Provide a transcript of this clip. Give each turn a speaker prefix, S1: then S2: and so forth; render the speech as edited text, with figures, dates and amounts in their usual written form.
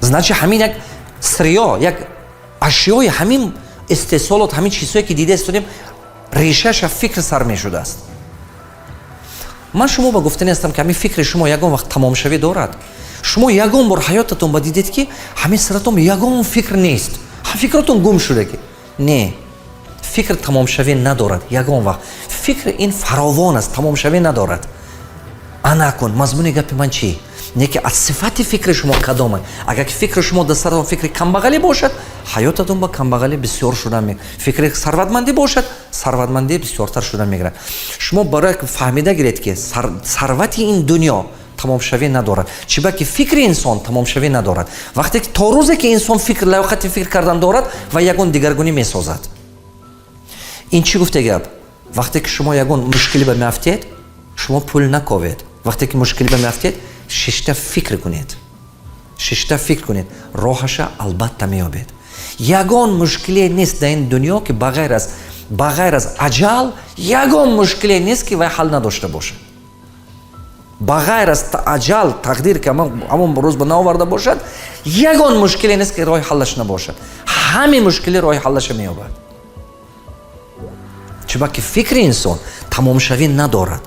S1: Значит, ҳамин як сырьё, як ашёи ҳамин истеҳсолот, ҳамин чизҳое, ки дида истодем, решаша фикр сар мешудааст. Ман шумо ба гуфтани ҳастам, ки ҳамин фикри шумо ягон вақт тамомшавӣ дорад? Шумо ягон бор ҳаётатон ба дидед, ки ҳамин саратон ягон фикр нест, фикротон гум шуда? Ки не, фикр тамомшавӣ надорад ягон вақт. Фикр ин фаровон аст, тамомшавӣ надорад. Ана кун, мазмуни гапи ман чӣ? Не ки аз сифати фикри шумо кадоме. Агар ки фикри шумо дар саратон фикри камбағалӣ бошад, ҳаётатон ба камбағалӣ бисёр шуда, фикри сарватмандӣ бошад, сарватмандӣ бисёртар шуда мегирад. Шумо барои фаҳмида гиред, ки сарвати ин дунё тамомшавӣ надорад, чиба ки фикри инсон тамомшавӣ надорад. Вақте ки то рӯзе ки инсон фикр, лаёқати фикр кардан дорад ва ягон дигаргунӣ месозад. Ин чӣ гуфта гап? Вақте ки шумо ягон мушкилӣ ба меафтед, шумо пул наковед. Вақте ки мушкилӣ ба меафтед, шишта фикр кунед, шишта фикр кунед, роҳаша албатта меёбед. Ягон мушкиле нест дар ин дунё, ки ба ғайр аз аҷал ягон мушкиле нест, ки вай ҳал надошта бошад. Ба ғайр аз аҷал, тақдир, ки ҳамон рӯз ба наоварда бошад, ягон мушкиле нест, ки роҳи ҳаллаш набошад. Ҳамин мушкиле роҳи ҳаллаша меёбад, чунки фикри инсон тамомшавӣ надорад.